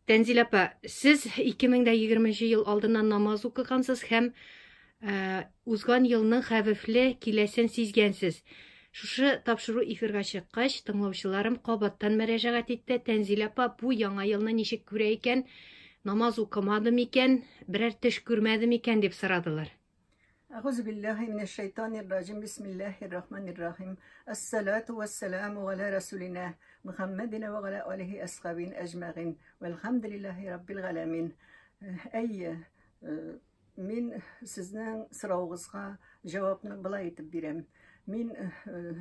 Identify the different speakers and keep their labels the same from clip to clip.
Speaker 1: Тәнзилә апа, сез 2020 ел алдыннан намаз укыгансыз һәм узган елның хәвефле киләсен сизгәнсез. Шушы тапшыру эфирга чыккач, тыңлаучыларым кабаттан мөрәҗәгать итте. Тәнзилә апа бу яңа елны ничек күрә икән? Намаз укымады микән? Берәр төш күрмәде микән дип сорадылар.
Speaker 2: Әгуз биллаһи минәш шайтанир раҗим. Бисмиллаһир рахманир рахим. Әссалату вассаламу галя расулина Мөхәммәдина ва галя алихи әсхабин әҗмәгин. Вәлхәмдулиллаһи раббил галәмин. Әйе, мин сезнең соравыгызга җавапны болай итеп бирәм. Мин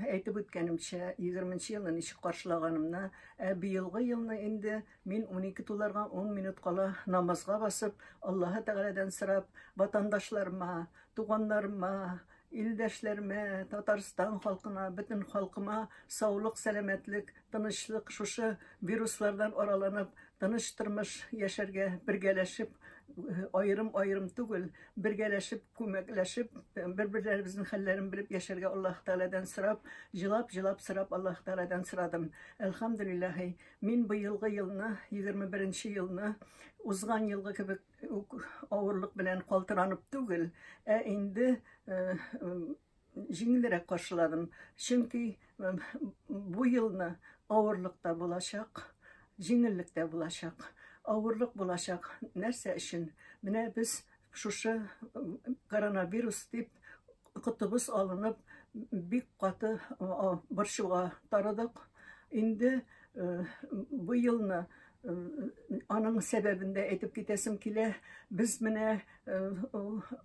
Speaker 2: әйтеп үткәнемчә, 20 елны ничек каршылаганымны, ә быелгы елны инде Мин 12 туларга 10 минут кала намазга басып, Аллаһы Тәгаләдән сорап, ватандашларыма, туганнарыма, илдәшләремә, Татарстан халкына, бөтен халкыма саулык, сәламәтлек, тынычлык, шушы вируслардан араланып, тыныч тормыш яшәргә бергәләшеп, аерым-аерым түгел, бергәләшеп, күмәкләшеп, бер-берләребезнең хәлләрен белеп яшәргә Аллаһ Тәгаләдән сорап, җылап-җылап сорап Аллаһ Тәгаләдән сорадым. Әлхәмдүлилләһи, Мин быелгы елны, 21 нче елны, узган елгы кебек үк авырлык белән калтыранып түгел, ә инде җиңелрәк каршыладым. Чөнки бу елны авырлык та булачак, җиңеллек тә булачак. Авырлык булачак нәрсә өчен? Менә без шушы коронавирус дип котыбыз алынып, бик каты борчуга тарыдык. Инде бу елны аның сәбәбен дә әйтеп китәсем килә. Без менә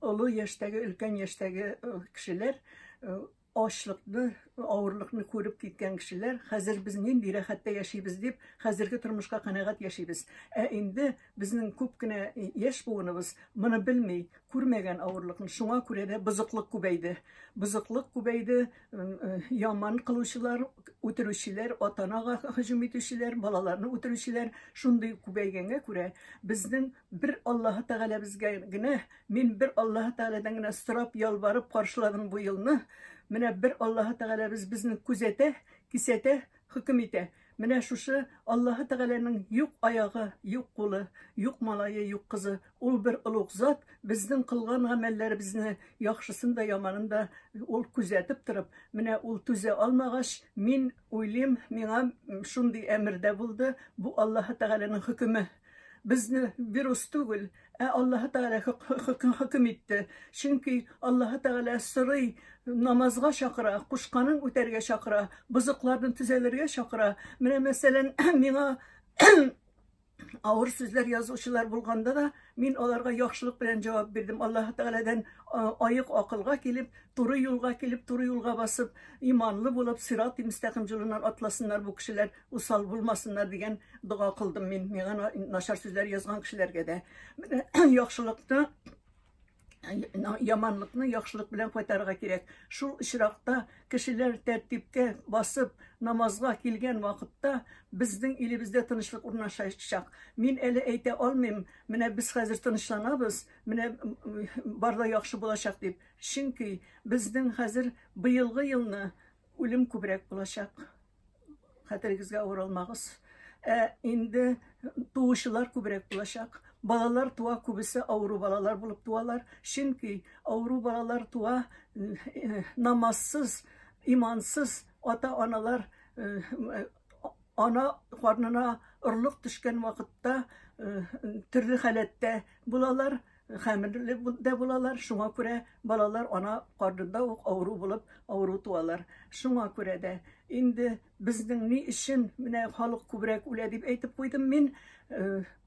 Speaker 2: олы яшьтәге, өлкән яшьтәге кешеләр ачлыкны, авырлыкны күреп киткән кешеләр, хәзер без нинди рәхәттә яшибез дип, хәзерге тормышка канәгать яшибез. Ә инде безнең күп кенә яшь буыныбыз моны белми, күрмәгән авырлыкны. Шуңа күрә дә бозыклык күбәйде. Бозыклык күбәйде, яман кылучылар, үтерүчеләр, ата-анага һөҗүм итүчеләр, балаларны үтерүчеләр шундый күбәйгәнгә күрә, безнең бер Аллаһы Тәгаләбезгә генә, мин бер Аллаһы Тәгаләдән генә сорап, ялварып каршыладым бу елны. Менә бер Аллаһы Тәгаләбез безне күзәтә, кисәтә, хөкем итә. Менә шушы Аллаһы Тәгаләнең юк аягы, юк кулы, юк малае, юк кызы. Ул бер олуг зат, безнең кылган гамәлләребезне, яхшысын да, яманын да ул күзәтеп торып, менә ул түзә алмагач, мин уйлыйм, миңа шундый әмер дә булды, бу Аллаһы Тәгаләнең хөкеме. Безне вирус түгел, ә Аллаһы Тәгалә хөкем итте. Чөнки Аллаһы Тәгалә сорый, намазга чакыра, кушканын үтәргә чакыра, бозыкларны төзәлергә чакыра. Менә мәсәлән, миңа авыр сүзләр язучылар булганда да, мин аларга яхшылык белән җавап бирдем. Аллаһы Тәгаләдән аек акылга килеп, туры юлга килеп, туры юлга басып, иманлы булып, сират-и мөстәкыйм юлыннан атласыннар бу кешеләр. Усал булмасыннар дигән дога кылдым мин миңа начар сүзләр язган кешеләргә дә. Менә яхшылыкны яманлыкны яхшылык белән кайтарырга кирәк. Шул очракта кешеләр тәртипкә басып намазга килгән вакытта безнең илебездә тынычлык урнашачак. Мин әле әйтә алмыйм, менә без хәзер тынычланабыз, менә бар да яхшы булачак дип. Чөнки безнең хәзер быелгы елны үлем күбрәк булачак. Хәтерегезгә авыр алмагыз. Ә инде туучылар күбрәк булачак. Балалар туа, күбесе авыру балалар булып туалар. Чөнки авыру балалар туа намазсыз, имансыз ата-аналар ана карнына орлык төшкән вакытта төрле халәттә булалар. Хәмерле дә булалар, шуңа күрә балалар ана карнында ук авыру булып, авыру туалар. Шуңа күрә дә инде безнең ни өчен менә халык күбрәк үлә дип әйтеп куйдым мин,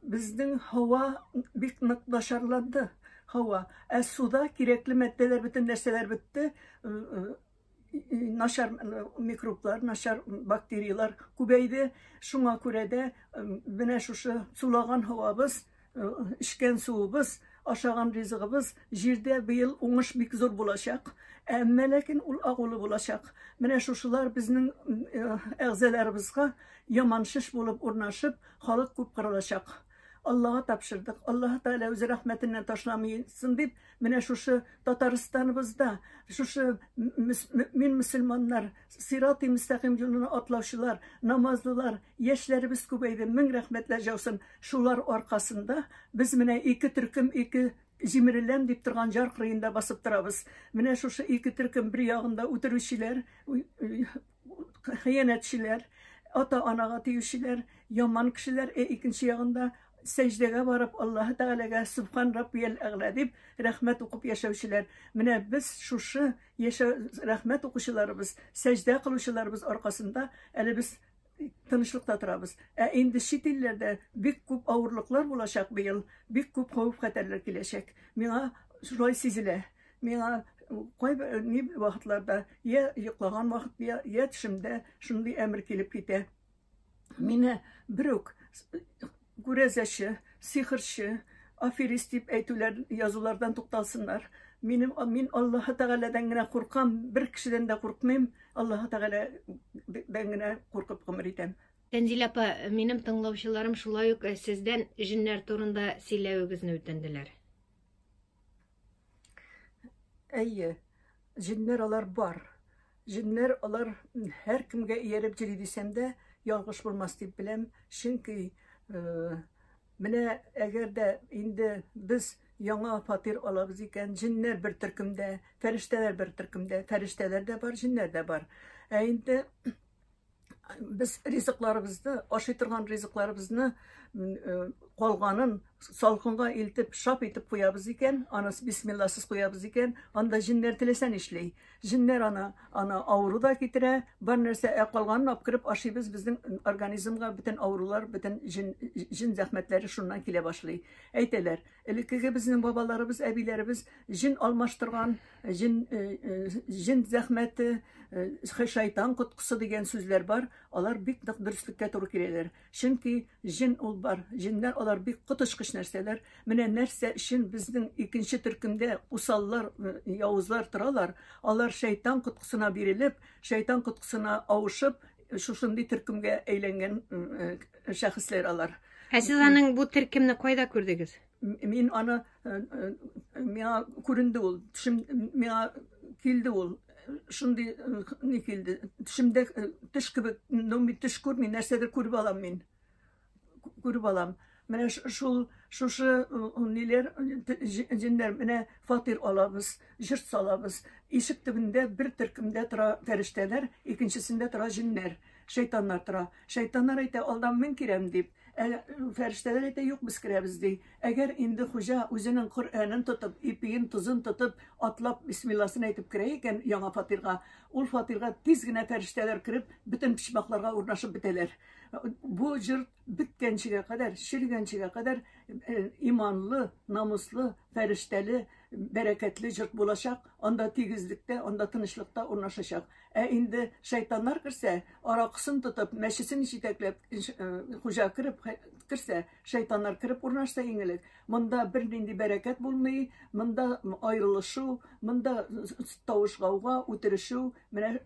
Speaker 2: безнең һава бик нык начарланды. Һава. Ә суда кирәкле матдәләр, бөтен нәрсәләр бетте. Начар микроблар, начар бактерияләр күбәйде. Шуңа күрә дә менә шушы сулаган һавабыз, эчкән суыбыз, ашаган ризыгыбыз җирдә быел уңыш бик зур булачак. Әмма ләкин ул агулы булачак. Менә шушылар безнең әгъзаларыбызга яман шеш булып урнашып, халык күп кырылачак. Аллага тапшырдык. Аллаһы Тәгалә үзе рәхмәтеннән ташламыйсын дип, менә шушы Татарстаныбызда, шушы мөэмин мөселманнар, сирати мөстәкыйм юлына атлаучылар, намазлылар, яшьләребез күбәйде, мең рәхмәтләр җаусын. Шулар аркасында без менә ике төркем, ике җимереләм дип торган җар кырыенда басып торабыз. Менә шушы ике төркем бер ягында үтерүчеләр, хыянәтчеләр, ата-анага тиючеләр, яман кешеләр, ә икенче ягында сәҗдәгә барып Аллаһы Тәгаләгә Субхан Раббиял Әгълә дип рәхмәт укып яшәүчеләр. Менә без шушы яшәү рәхмәт укучыларыбыз, сәҗдә кылучыларыбыз аркасында әле без тынычлыкта торабыз. Ә инде чит илләрдә бик күп авырлыклар булачак быел, бик күп хәвеф-хәтәрләр киләчәк. Миңа шулай сизелә. Миңа кайбер ни вакытларда я йоклаган вакыт, я, я төшемдә шундый әмер килеп китә. Мине берүк күрәзәче, сихерче, аферист дип әйтүләр, язулардан тукталсыннар. Минем мин Аллаһы Тәгаләдән генә куркам, бер кешедән дә куркмыйм. Аллаһы Тәгаләдән генә куркып гомер итәм.
Speaker 1: Тәнзилә апа, минем тыңлаучыларым шулай ук сездән җеннәр турында сөйләвегезне үтенделәр.
Speaker 2: Әйе, җеннәр алар бар. Җеннәр алар һәркемгә ияреп йөри дисәм дә, ялгыш булмас дип беләм. Чөнки менә әгәр дә инде без яңа фатир алабыз икән, җеннәр бер төркемдә, фәрештәләр бер төркемдә, фәрештәләр дә бар, җеннәр дә бар. Ә инде без ризыкларыбызны, ашый торган ризыкларыбызны э, калганын салкынга илтеп, шап итеп куябыз икән, аны бисмилласыз куябыз икән, анда җеннәр теләсә нишли. Җеннәр аны, аны авыру да китерә, бар нәрсә, ә калганын алып кереп ашыйбыз, безнең организмга бөтен авырулар, бөтен җен, җен зәхмәтләре шуннан килә башлый. Әйтәләр, элеккеге безнең бабаларыбыз, әбиләребез җен алмаштырган, җен, э, э, җен зәхмәте, э, шайтан коткысы дигән сүзләр бар, алар бик нык дөреслеккә туры киләләр. Чөнки җен ул бар, җеннәр алар бик коточкыч нәрсәләр. Менә нәрсә өчен безнең икенче төркемдә усаллар, явызлар торалар, алар шайтан коткысына бирелеп, шайтан коткысына авышып, шушындый төркемгә әйләнгән шәхесләр алар.
Speaker 1: Ә сез аның бу төркемне кайда күрдегез?
Speaker 2: Мин аны миңа күренде ул, төшем миңа килде ул. Шундый ни килде. Төшемдә төш кебек, ну мин төш күрмим, нәрсәдер күреп алам мин. Күреп алам. Менә шул шушы ниләр җеннәр менә фатир алабыз, җырт салабыз. Ишек төбендә бер төркемдә тора фәрештәләр, икенчесендә тора җеннәр, шайтаннар тора. Шайтаннар әйтә, алдан мин керәм дип. Ә фәрештәләр әйтә, юк, без керәбез ди. Әгәр инде хуҗа үзенең Коръәнен тотып, ипиен, тозын тотып, атлап бисмилласын әйтеп керә икән яңа фатирга, ул фатирга тиз генә фәрештәләр кереп, бөтен почмакларга урнашып бетәләр. Бу җыр беткәнчегә кадәр, черегәнчегә кадәр э, иманлы, намуслы, фәрештәле, бәрәкәтле җырт булачак, анда тигезлектә, анда тынычлыкта урнашачак. Ә инде шайтаннар керсә, аракысын тотып, мәчесен җитәкләп, э, хуҗа кереп керсә, шайтаннар кереп урнашса иң элек, монда бернинди бәрәкәт булмый, монда аерылышу, монда тавыш гауга, үтерешү, менә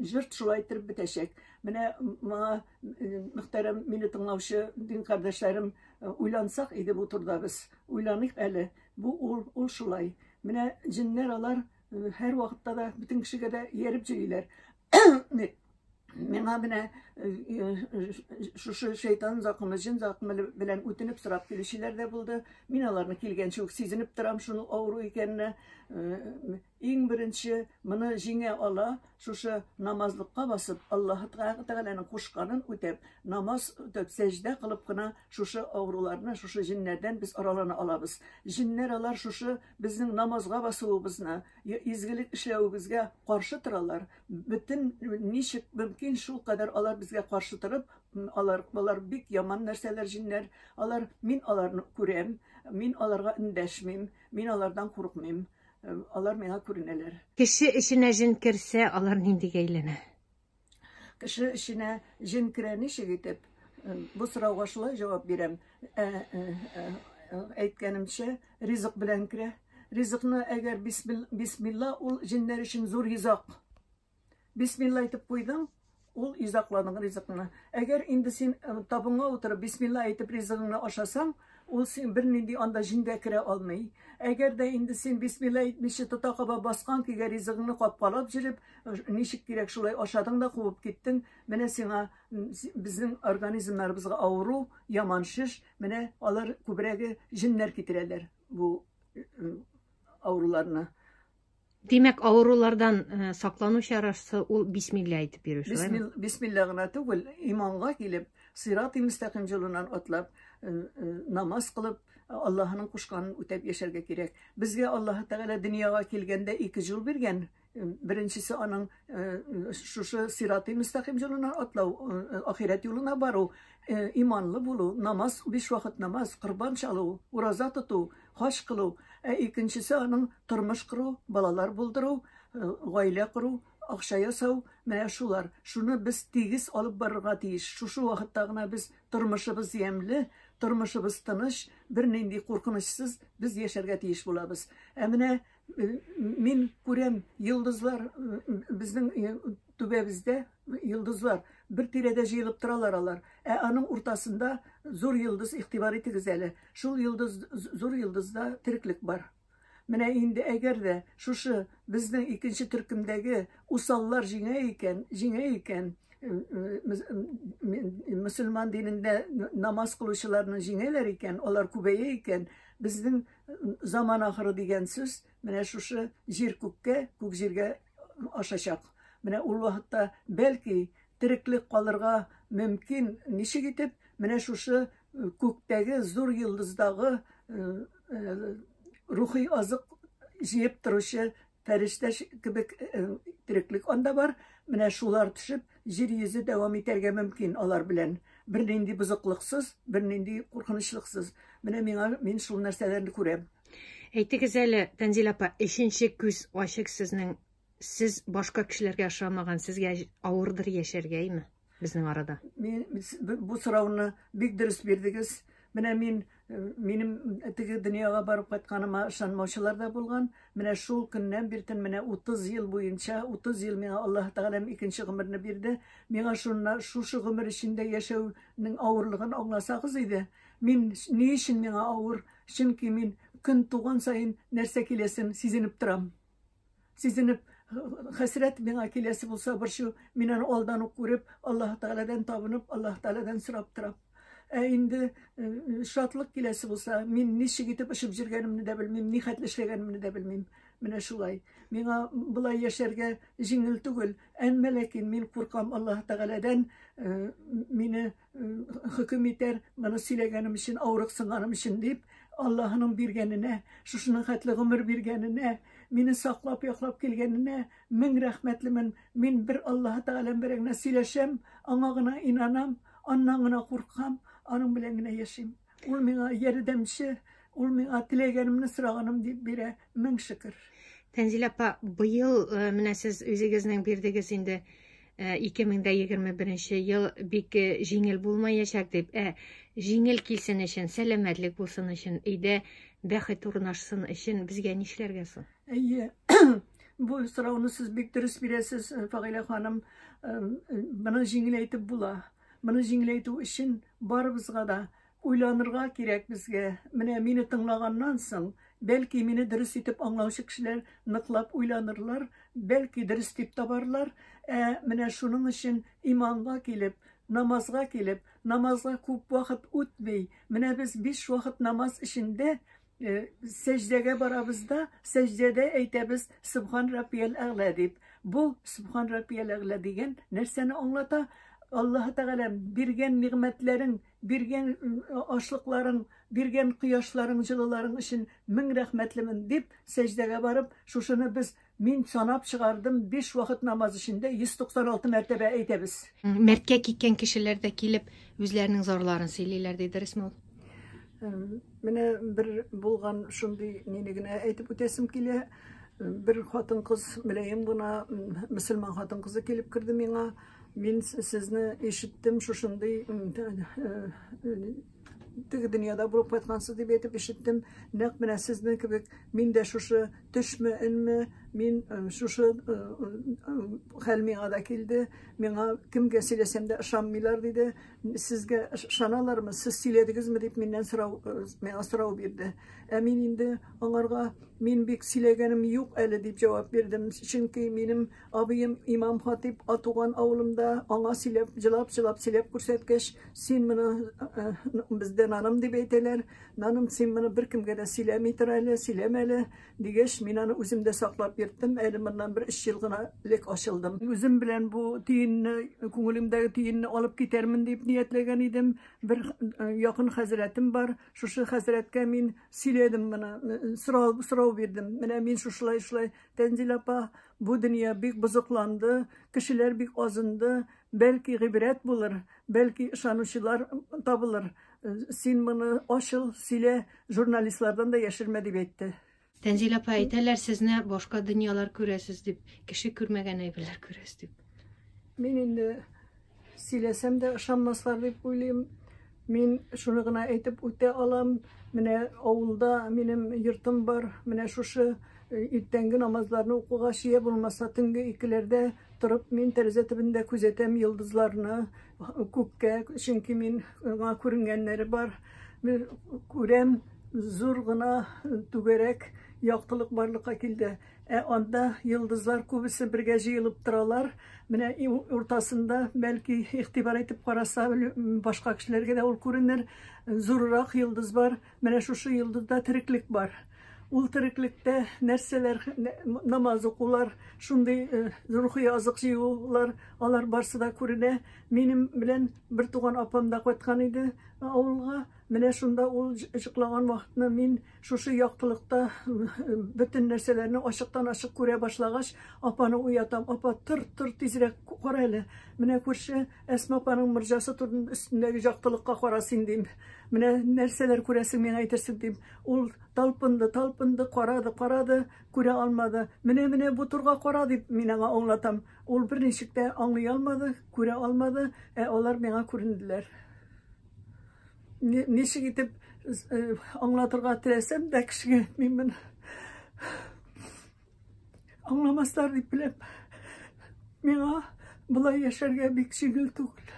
Speaker 2: җырт шулай иттереп бетәчәк. Менә моңа э, мөхтәрәм мине тыңлаучы дин кардәшләрем, э, уйлансак иде бу турыда без. Уйланыйк әле. Бу ул, ул шулай. Менә җеннәр алар һәр вакытта да бөтен кешегә дә ияреп йөриләр. Миңа менә шушы шайтан закымы, җен закымы белән үтенеп сорап килүчеләр дә булды. Мин аларны килгәнче үк сизенеп торам шуның авыру икәнне. Иң беренче моны җиңә ала шушы намазлыкка басып, Аллаһ Тәгаләнең кушканын үтәп, намаз үтәп, сәҗдә кылып кына шушы авыруларны, шушы җеннәрдән без аралана алабыз. Җеннәр алар шушы безнең намазга басуыбызны, изгелек эшләвебезгә каршы торалар. Бөтен ничек мөмкин шул кадәр алар безгә каршы торып, алар алар бик яман нәрсәләр җеннәр. Алар мин аларны күрәм, мин аларга эндәшмим, мин алардан курыкмыйм. Алар миңа күренәләр.
Speaker 1: Кеше эченә җен керсә, алар ниндигә әйләнә?
Speaker 2: Кеше эченә җен керә ничек итеп? Бу сорауга шулай җавап бирәм. Әйткәнемчә, ризык белән керә. Ризыкны әгәр бисмилла, ул җеннәр өчен зур йозак. Бисмилла әйтеп куйдың, Ул йозакланың ризыкны. Әгәр инде син табынга утырып бисмилла әйтеп ризыгыңны ашасаң, ул син бернинди анда җен дә керә алмый. Әгәр дә инде син бисмилла әйтмичә тота каба баскан көйгә ризыгыңны капкалап җөреп, ничек кирәк шулай ашадың да куып киттең, менә сиңа безнең организмнарыбызга авыру, яман шеш, менә алар күбрәге җеннәр китерәләр бу авыруларны.
Speaker 1: Димәк, авырулардан саклану чарасы ул бисмилла әйтеп йөрү, шулаймы?
Speaker 2: Бисмилла гына түгел, иманга килеп, сират-и мөстәкыйм юлыннан атлап, намаз кылып, Аллаһының кушканын үтәп яшәргә кирәк. Безгә Аллаһы Тәгалә дөньяга килгәндә ике юл биргән. Беренчесе аның шушы сират-и мөстәкыйм юлыннан атлау, ахирәт юлына бару, иманлы булу, намаз, биш вакыт намаз, корбан чалу, ураза тоту, хаҗ кылу, ә икенчесе аның тормыш кору, балалар булдыру, гаилә кору, акча ясау, менә шулар. Шуны без тигез алып барырга тиеш. Шушы вакытта гына без тормышыбыз ямьле, тормышыбыз тыныч, бернинди куркынычсыз без яшәргә тиеш булабыз. Ә менә мин күрәм, йолдызлар безнең түбәбездә, йолдызлар бер тирәдә җыелып торалар алар. Ә аның уртасында зур йолдыз, игътибар итегез әле. Шул йолдыз, зур йолдызда тереклек бар. Менә инде әгәр дә шушы безнең икенче төркемдәге усаллар җиңә икән, җиңә икән, мөселман динендә намаз кылучыларны җиңәләр икән, алар күбәя икән, безнең заман ахыры дигән сүз менә шушы җир күккә, күк җиргә ашачак. Менә ул вакытта бәлки тереклек калырга мөмкин, ничек итеп менә шушы күктәге зур йолдыздагы рухи азык җыеп торучы фәрештә кебек тереклек анда бар. Менә шулар төшеп, җир йөзе дәвам итәргә мөмкин алар белән. Бернинди бозыклыксыз, бернинди куркынычлыксыз. Менә миңа, мин шул нәрсәләрне күрәм.
Speaker 1: Әйтегез әле, Тәнзилә апа, өченче күз ачык сезнең. Сез башка кешеләргә ошамаган, сезгә авырдыр яшәргә, әйме? Безнең арада.
Speaker 2: Мин бу сорауны бик дөрес бирдегез. Менә мин, минем теге дөньяга барып кайтканыма ышанмаучылар да булган. Менә шул көннән биртен менә 30 ел буенча, 30 ел миңа Аллаһ Тәгаләм икенче гомерне бирде. Миңа шунна шушы гомер эчендә яшәүнең авырлыгын аңласагыз иде. Мин ни өчен миңа авыр? Чөнки мин көн туган саен нәрсә киләсен сизенеп торам. Сизенеп, хәсрәт миңа киләсе булса, борчу, мин аны алдан ук күреп, Аллаһ Тәгаләдән табынып, Аллаһ Тәгаләдән сорап торам. Ә инде шатлык киләсе булса, мин ничек итеп очып йөргәнемне дә белмим, ни хәтле эшләгәнемне дә белмим. Менә шулай. Миңа болай яшәргә җиңел түгел. Әмма ләкин мин куркам Аллаһ Тәгаләдән, мине хөкем итәр, моны сөйләгәнем өчен, авырыксынганым өчен дип, Аллаһының биргәненә, шушының хәтле гомер биргәненә, мине саклап, яклап килгәненә мең рәхмәтлемен. Мин бер Аллаһы Тәгаләм белән генә сөйләшәм, аңа гына инанам, аннан гына куркам, аның белән генә яшим. Ул миңа ярдәмче, ул миңа теләгәнемне сораганым дип бирә, мең шөкер.
Speaker 1: Тәнзилә апа, быел менә сез үзегезнең бирдегез инде 2021 ел бик җиңел булмаячак дип, ә җиңел килсен өчен, сәламәтлек булсын өчен, өйдә бәхет урнашсын өчен безгә нишләргә соң?
Speaker 2: Әйе, бу сорауны сез бик дөрес бирәсез, Фагыйлә ханым. Моны җиңеләйтеп була. Моны җиңеләйтү өчен барыбызга да уйланырга кирәк безгә. Менә мине тыңлаганнан соң, бәлки мине дөрес итеп аңлаучы кешеләр ныклап уйланырлар, бәлки дөрес дип табарлар. Ә менә шуның өчен иманга килеп, намазга килеп, намазга күп вакыт үтми. Менә без 5 вакыт намаз эчендә сәҗдәгә барабыз да, сәҗдәдә әйтәбез Субхан Раббиял Әгълә дип. Бу Субхан Раббиял Әгълә дигән нәрсәне аңлата? Аллаһ Тәгаләм биргән нигъмәтләрең, биргән ашлыкларың, биргән кояшларың, җылыларың өчен мең рәхмәтлемен дип сәҗдәгә барып, шушыны без мин санап чыгардым, 5 вакыт намаз эчендә 196 мәртәбә әйтәбез.
Speaker 1: Мәрткә киткән кешеләр дә килеп үзләренең зарларын сөйлиләр, ди, дөресме ул?
Speaker 2: Менә бер булган шундый нине генә әйтеп үтәсем килә. Бер хатын-кыз, мөлаем гына мөселман хатын-кызы килеп керде миңа. Мин сезне ишеттем, шушындый теге дөньяда булып кайткансыз дип әйтеп ишеттем. Нәкъ менә сезнең кебек мин дә шушы төшме, өнме, Мин шушы хәл миңа да килде. Миңа кемгә сөйләсәм дә ышанмыйлар, диде. Сезгә ышаналармы? Сез сөйләдегезме дип миннән сорау, миңа сорау бирде. Ә мин инде аңарга мин бик сөйләгәнем юк әле дип җавап бирдем. Чөнки минем абыем имам хатип туган авылымда аңа сөйләп, җылап-җылап сөйләп күрсәткәч, син моны бездә наным дип әйтәләр. Наным, син моны беркемгә дә сөйләми тор әле, сөйләмә әле, дигәч, мин аны үземдә саклап йөрттем. Әле моннан бер өч ел гына элек ачылдым. Үзем белән бу төенне, күңелемдәге төенне алып китәрмен дип ниятләгән идем. Бер якын хәзрәтем бар. Шушы хәзрәткә мин сөйләдем моны, сорау, сорау бирдем. Менә мин шушылай шулай, Тәнзил апа, бу дөнья бик бозыкланды, кешеләр бик азынды, бәлки гыйбрәт булыр, бәлки ышанучылар табылыр. Син моны ачыл, сөйлә, журналистлардан да яшермә, дип әйтте.
Speaker 1: Тәнзил апа, әйтәләр, сезне башка дөньялар күрәсез дип, кеше күрмәгән әйберләр күрәсез дип.
Speaker 2: Мин инде сөйләсәм дә ышанмаслар дип уйлыйм. Мин шуны гына әйтеп үтә алам. Менә авылда минем йортым бар. Менә шушы иртәнге намазларны укыгач, я булмаса төнге икеләрдә торып, мин тәрәзә төбендә күзәтәм йолдызларны, күккә, чөнки мин миңа күренгәннәре бар. Мин күрәм, зур гына түгәрәк яктылык барлыкка килде. Ә анда йолдызлар күбесе бергә җыелып торалар. Менә уртасында, бәлки, игътибар итеп караса, башка кешеләргә дә ул күренер, зуррак йолдыз бар. Менә шушы йолдызда тереклек бар. Ул тереклектә нәрсәләр, намаз укулар, шундый рухи азык җыюлар, алар барсы да күренә. Минем белән бер туган апам да кайткан иде авылга. Менә шунда ул җыклаган вакытны мин шушы яктылыкта бөтен нәрсәләрне ачыктан-ачык күрә башлагач, апаны уятам. Апа, тор, тор, тизрәк кара әле. Менә күрше Әсма апаның морҗасы турында өстендәге яктылыкка кара син, дим. Менә нәрсәләр күрәсең, миңа әйтерсең, дим. Ул талпынды, талпынды, карады, карады, күрә алмады. Менә, менә бу турга кара, дип мин аңа аңлатам. Ул берничек тә аңлый алмады, күрә алмады, ә алар миңа күренделәр. Ничек итеп аңлатырга теләсәм дә кешегә мин моны аңламаслар дип беләм. Миңа болай яшәргә бик җиңел түгел.